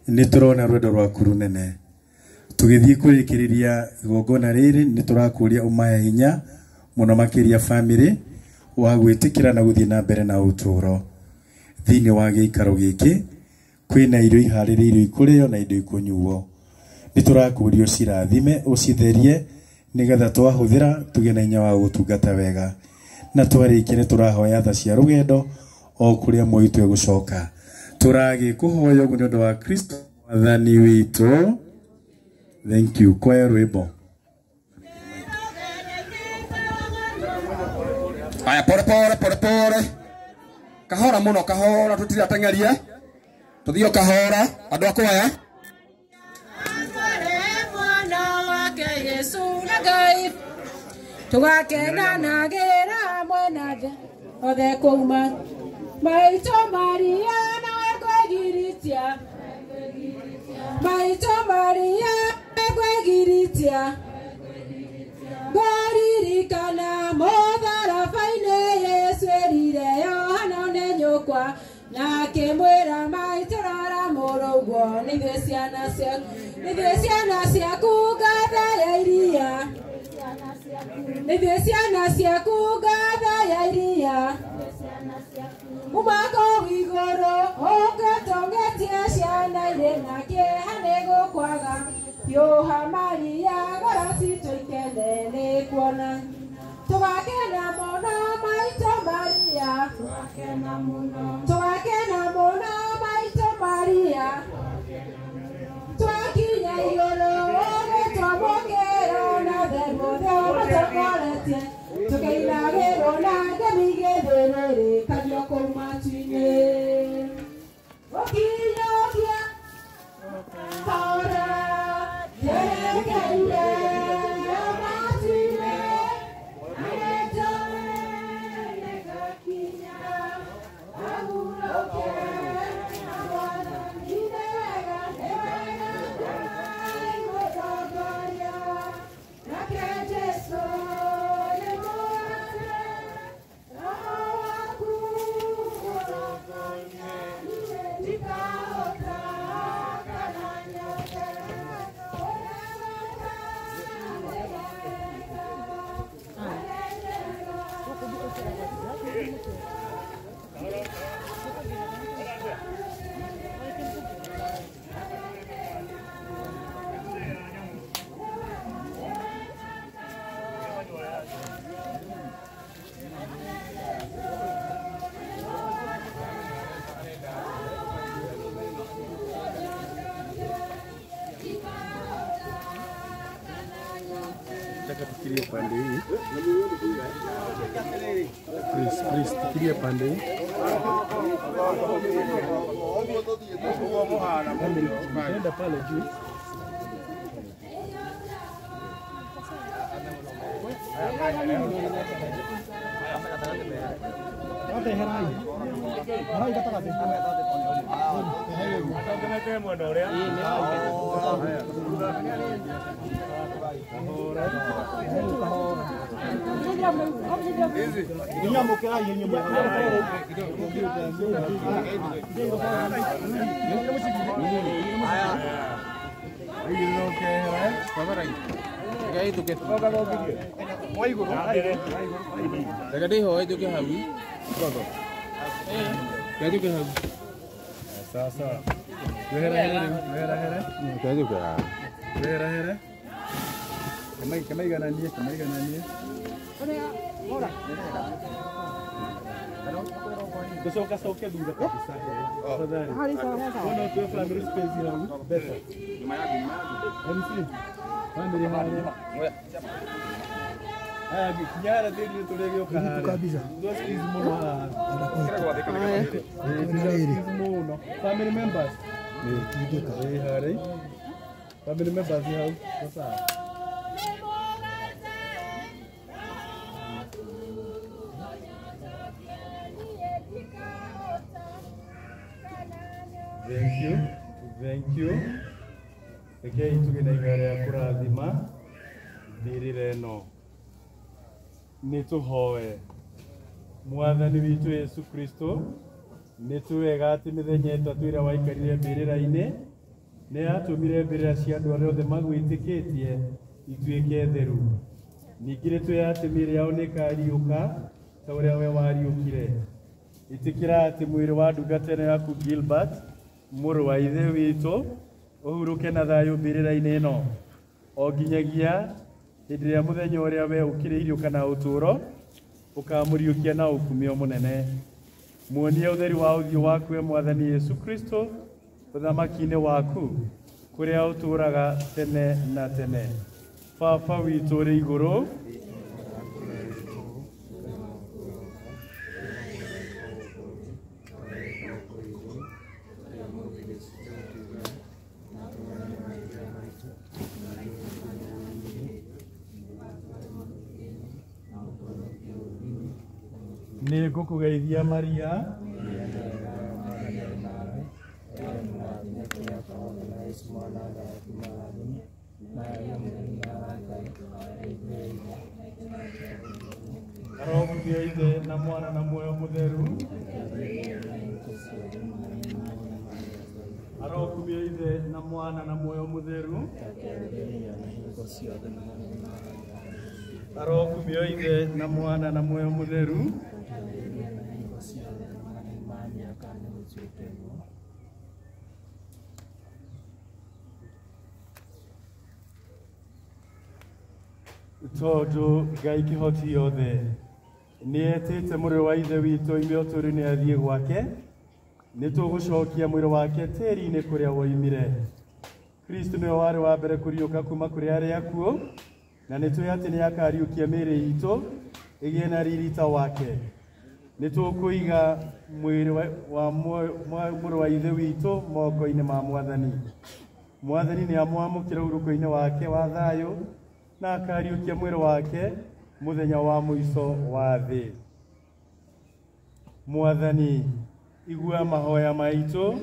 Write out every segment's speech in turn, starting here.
Nĩ tũrona rwendo rwaku rũnene. Tũgĩthiĩ kũrĩkĩrĩria igongona rĩrĩ, nĩ tũrakũria ũmahe hinya mũno makĩria family wa gwĩtĩkĩra na gũthiĩ na mbere na ũtũũro. Thĩinĩ wa gĩikaro gĩkĩ kwĩna irio iharĩrĩirio ikũrĩo na indo ikũnyuo. Nĩ tũrakũria ũcirathime, ũcitherie, nĩgetha twahũthĩra tũgĩe na hinya wa gũtungata wega. Na twarĩkia nĩ tũrahoya tha cia rũgendo o kũrĩa muoyo witũ egũcoka. Tũragĩkũhoya ũguo nĩ ũndũ wa Kristo Mwathani witũ. Thank you. Kwaya rwĩmbo. Aya, pole pole pole pole, kahora muno, kahora, tutiratengerie, tuthio kahora, andu akwaya. Mwana wake Yesu na Ngai tugakenanagira hamwe nake othe kuma maitũ Maria na kwegiritia, maitũ Maria kwegiritia, ngũririkana mũtharaba-inĩ Yesu erire Yohana nĩ nyũkwa, na akĩmwĩra maitũ rora mũrũguo, nĩ ithuĩ ciana ciaku, nĩ ithuĩ ciana ciaku ngatha ya iria, nĩ ithuĩ ciana ciaku ngatha ya iria, uma kũu igũrũ ũngĩtũngĩtie ciana irĩ na kĩeha nĩ gũkwaga, hiũha Maria ngoro citũ ikene nĩ kuona, tũgakena mũno maitũ Maria, tũgakena mũno maitũ Maria, twakinya igũrũ ũgĩtwamũkĩra na theru othe ũmatongoretie, tũkĩinagĩrwo na ngemi gĩthĩrĩrĩkanio kũu matu-inĩ. Ũkinyũkia kahora njerekeire matu-inĩ, na nĩnjũĩ nĩngakinya ahurũke na Mwathani. Nĩ wega, nĩ wega Ngai mũtongoria, nake Jesũ nĩ mũrata, Roho waku mũrongoria, ndikahota kana nyote, ũrĩa Nataka tukirie pande hii. Please, please, tukirie pande hii. Nenda pale juu. Sasa. Wehera here. Kemaigananie, kemaigananie. Tucoka coke thutha kabisa. Tafadhali. Ona tuwe family space hau better. MC. Family haria. Aya kinya haria thĩinĩ tũrĩgĩũka haria. Kabisa. Twa squeeze mũno haha. Squeeze mũno. Family members. Ĩĩ harĩa. Family members hau. Sasa. Thank you. Thank you. Rekei tuge na ihoya rĩa kũrathima mbĩrĩra ĩno. Nĩ tũhoe. Mwathani witũ Yesu Kristo, nĩ tũwega atĩ mĩthenya ĩtatũ ĩrĩa waikarire mbĩrĩra-inĩ Nĩ yatũmire mbĩrĩra cia andũ arĩa othe magwĩtĩkĩtie ituĩke theru. Ningĩ nĩ tũĩ atĩ mĩĩrĩ yao nĩ ĩkariũka ta ũrĩa we wariũkire. Ĩtĩkĩra atĩ mwĩrĩ wa ndungata ĩno yaku Gilbert, mũrũ wa ithe witũ, ũhurũke na thayũ mbĩrĩra-inĩ ĩno o nginyagia hĩndĩ ĩrĩa mũthenya ũrĩa we ũkĩrĩirio kana ũtũũro ũkamũriũkia na ũkumio mũnene. Muonie ũtheri wa ũthiũ waku we Mwathani Yesu Kristo ũthamaki-inĩ waku kũrĩa ũtũũraga tene na tene. Baba witũ ũrĩ igũrũ, nĩ ngũkũgeithia Maria, arogithio Ithe na Mwana na Muoyo Mũtheru. Arokumio Ithe na Mwana na Muoyo Mũtheru. Arokumio Ithe na Mwana na Muoyo Mũtheru. Tondũ Ngai kĩhoti yothe nĩ etĩte mũrũ wa ithe witũ oime ũtũũro-inĩ athiĩ gwake, nĩ tũgũcokia mwĩrĩ wake tĩri-inĩ kũrĩa woimire. Kristo nĩwe warĩ wa mbere kũriũka kuma kũrĩ arĩa akuũ, na nĩ tũĩ atĩ nĩ akariũkia mĩĩrĩ itũ ĩgĩe na riri ta wake. Nĩ tũkũiga mwĩrĩ wa mũrũ wa ithe witũ moko-inĩ ma Mwathani. Mwathani nĩ amwamũkĩra ũhurũko-inĩ wake wa thayũ na akariũkia mwĩrĩ wake mũthenya wa mũico wa thĩ. Mwathani, igua mahoya maitũ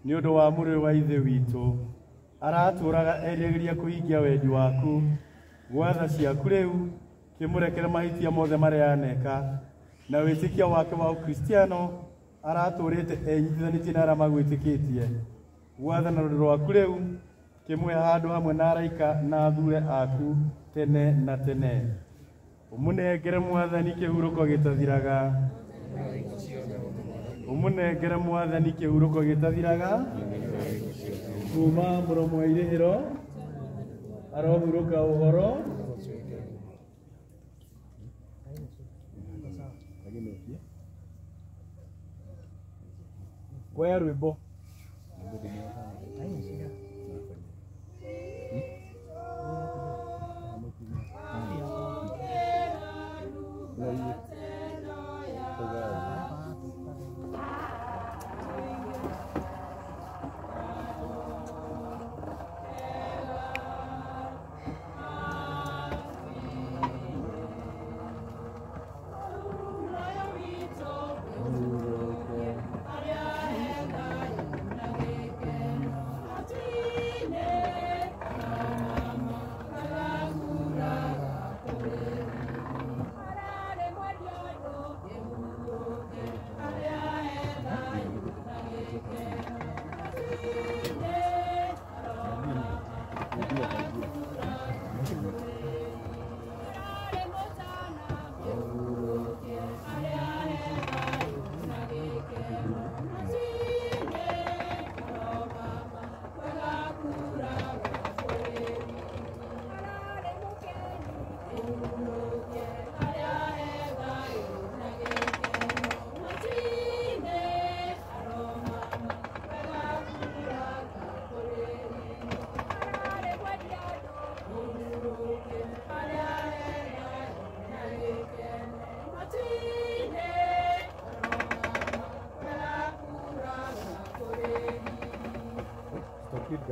nĩ ũndũ wa mũrũ wa ithe witũ. Aratũũraga eriragĩria kũhingia wendi waku. Gwatha ciaku rĩu kĩmũrekere mahĩtia mothe marĩa aneka, na wĩtĩkia wake wa Ũkristiano aratũũrĩte enyitithanĩtie na arĩa magwĩtĩkĩtie. Gwathana rũrũ rwaku rĩu kĩmũhe handũ hamwe na araika na athure aku tene na tene. Ũmũnengere Mwathani kĩhurũko gĩtathiraga. Ũmũnengere Mwathani kĩhurũko gĩtathiraga. Kuma mũromo wa irĩhĩro arohurũka ũhoro. Kwaya rwĩmbo.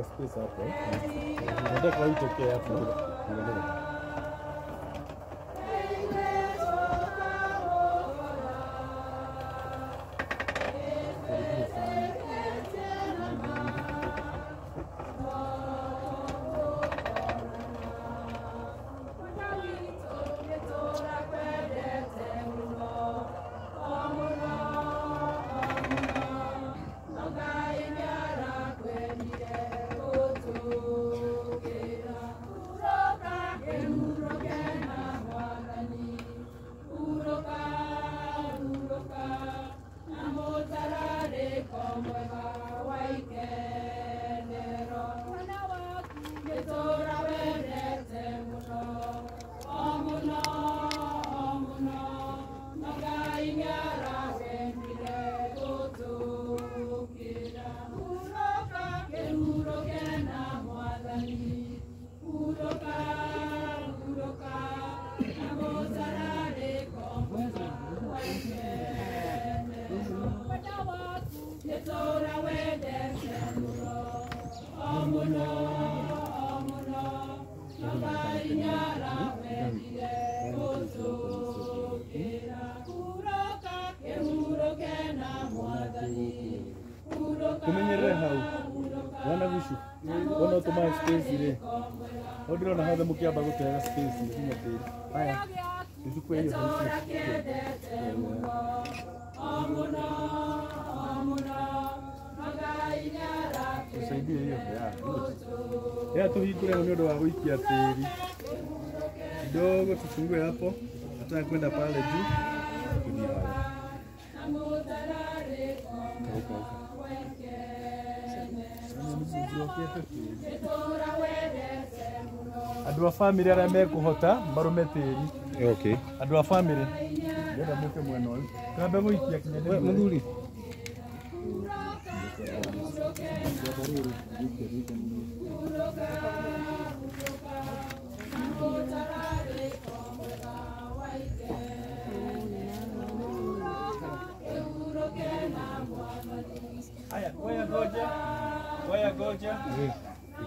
Space hapo. Nataka itokee hapo. Wana gucu. Wona ũtũmae space rĩ. Hau ndĩrona hothe mũkĩamba gũtega space nginya tĩri. Haya. Tũchukue hiyo. Tusaidie hiyo. Ya tuhingure nĩ ũndũ wa gũikia tĩri. Kidogo tufungue hapo. Nataka kwenda pale juu. Kuni pale. Kauka. Andũ a family arĩa mekũhota marume tĩri. Okay. Andũ a family ndĩrenda mũke mwena ũyũ. Twambe gũikia kinya nĩ Mũthuri. Haya, oya goja. Oya goja.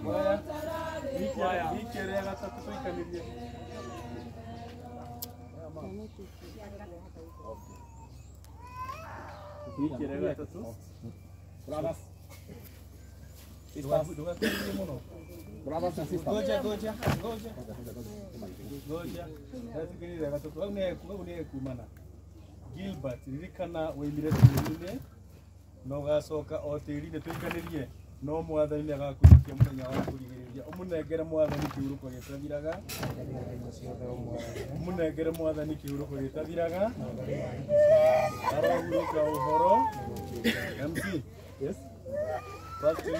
Oya. Wiki ĩrĩa gatatũ tũikanĩrie. Wiki ĩrĩa gatatũ. Brothers. Sisters. Brothers and sisters. Goja, goja, goja. Goja. Ndatukanĩria gatatũ. Hau nĩ ekumana. Gilbert, ririkana waimire tĩri-inĩ na ũgacoka o tĩri-inĩ tũikanĩrie no mwathani nĩ agakũrikia mũthenya wa kũrigĩrĩria. Ũmũnengere mwathani kĩhurũko gĩtathiraga. Ũmũnengere mwathani kĩhurũko gĩtathiraga. Arohurũka ũhoro. MC. Yes. Back to you.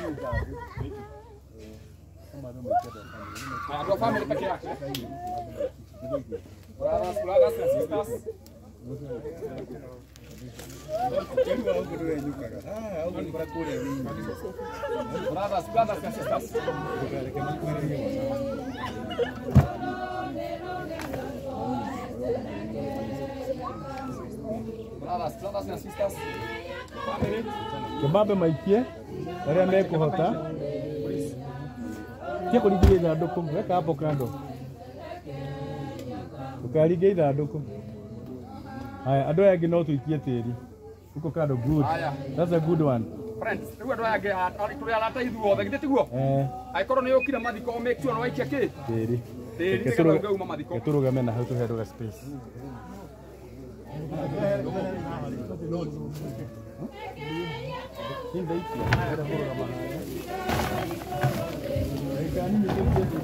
Andũ a family peke yake. Brothers, brothers and sisters. Brothers, brothers and sisters. Brothers, brothers and sisters. Family. Kĩmambe maikie arĩa mekũhota. Tia kũringithia ithandũkũ, weka hapo kando. Ũkaringe ithandũkũ. Haya, andũ aya angĩ no tũikie tĩri. Huko kando, good. That's a good one. Friends, rĩu andũ aya angĩ tũrĩ arata ithuothe, githĩ tiguo? Angĩkorwo nĩ ũkire mathiko, make sure nĩ waikia kĩ? Tĩri. Tĩri nĩgetha ũngeuma mathiko. Reke tũrũgame na hau tũhe andũ space. Nĩ ndaikia, ndĩrenda kũrũgama haha. Ndagĩka nini tũikie tĩri.